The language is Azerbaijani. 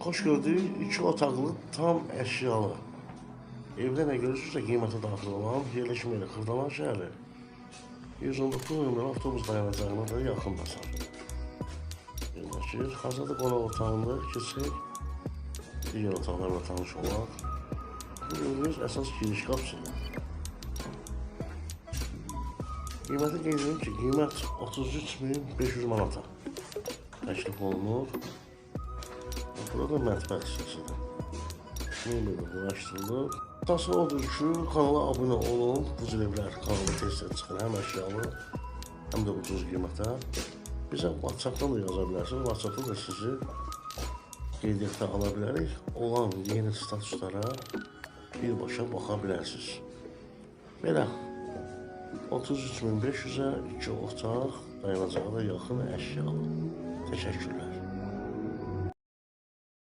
Xoş gördük, 2 otaqlı, tam əşyalı. Evdə nə görürsünüzsə qiymətə daxil olan yerləşmə yeri Xırdalan şəhəri. 119 nömrəli avtobus dayanacağına da yaxın məsafədə yerləşir. Hazırda qonaq otağında keçsək, digər otaqlarla tanış olaq. Bu gördüyünüz əsas giriş qapısıdır. Qiyməti qeyd edim ki, qiymət 33.500 manata təklif olunur. Burada mətbəx hissəsidir. Mebel quraşdırılıb. Əsası odur ki, kanala abunə olun. Bu cür evlər kanala tez-tez çıxır. Həm əşyalı, həm də ucuz qiymətə. Bizə WhatsApp-dan da yaza bilərsiniz. WhatsApp-da da sizi qeydiyyata ala bilərik. Olan yeni statuslara birbaşa baxa bilərsiniz. Belə 33.500-ə 2 otaq, dayanacağa da yaxın əşyalı. Təşəkkürlər.